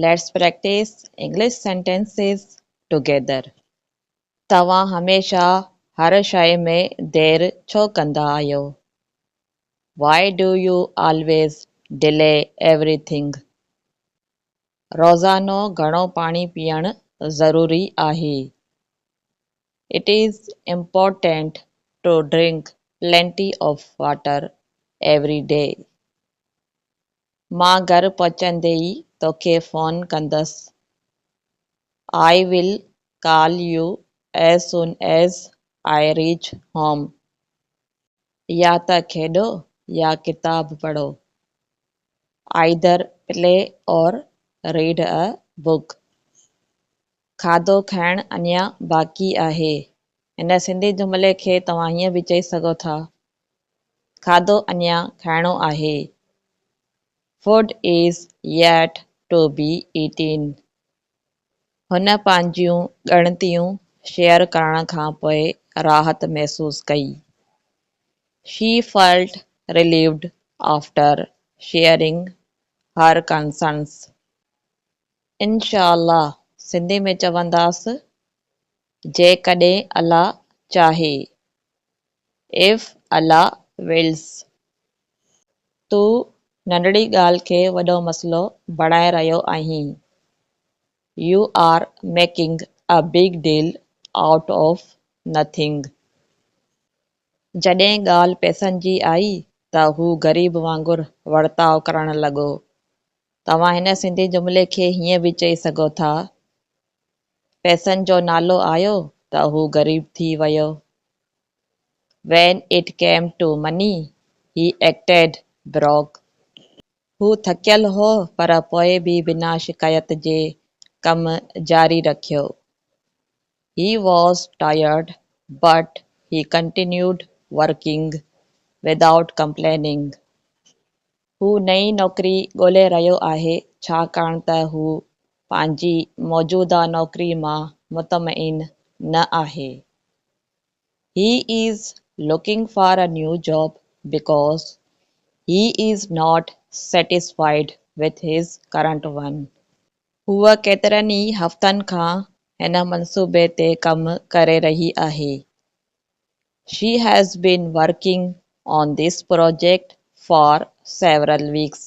Let's practice English sentences together. توهان هميشه هر شيء ۾ دير ڇو ڪندا آهيو؟ Why do you always delay everything? روزانو گهڻو پاڻي پيئڻ ضروري آهي. It is important to drink plenty of water every day. مان گهر پهچندي ئي توکي فون ڪندس. I will call you as soon as I reach home. يا ته کيڏو يا ڪتاب پڙهو. Either play or read a book. کاڌو کائڻ اڃا باقي آهي. هن سنڌي جملي کي توهان هيئن به چئي سگهو ٿا، کاڌو اڃا کائڻو آهي. Food is yet to be eaten. هن پنهنجيون ڳڻتيون شيئر ڪرڻ کان پوءِ راحت محسوس ڪئي. She felt relieved after sharing her concerns. انشاء الله سنڌي ۾ چونداس جيڪڏهن الله چاهي. If Allah wills. تون ننڍڙي ڳالهه کي وڏو مسئلو بڻائي رهيو آهين. You are making a big deal out of nothing. جڏهن ڳالهه پئسن جي آئي ته هو غريب وانگر ورتاءُ ڪرڻ لڳو. توهان هن سنڌي جملي کي هيئن به چئي سگهو ٿا، پئسن جو نالو آيو ته هو غريب ٿي ويو. When it came to money, he acted broke. هو ٿڪيل هو پر پوءِ به بنا شڪايت جي ڪم جاري رکيو. He was tired but he continued working without complaining. هو نئين نوڪري ڳولي رهيو آهي ڇاڪاڻ ته هو پنهنجي موجوده نوڪري مان مطمئن نه آهي. He is looking for a new job because he is not satisfied with his current one. هوءَ ڪيترن ئي هفتن کان هن منصوبي تي ڪم ڪري رهي آهي. She has been working on this project for several weeks.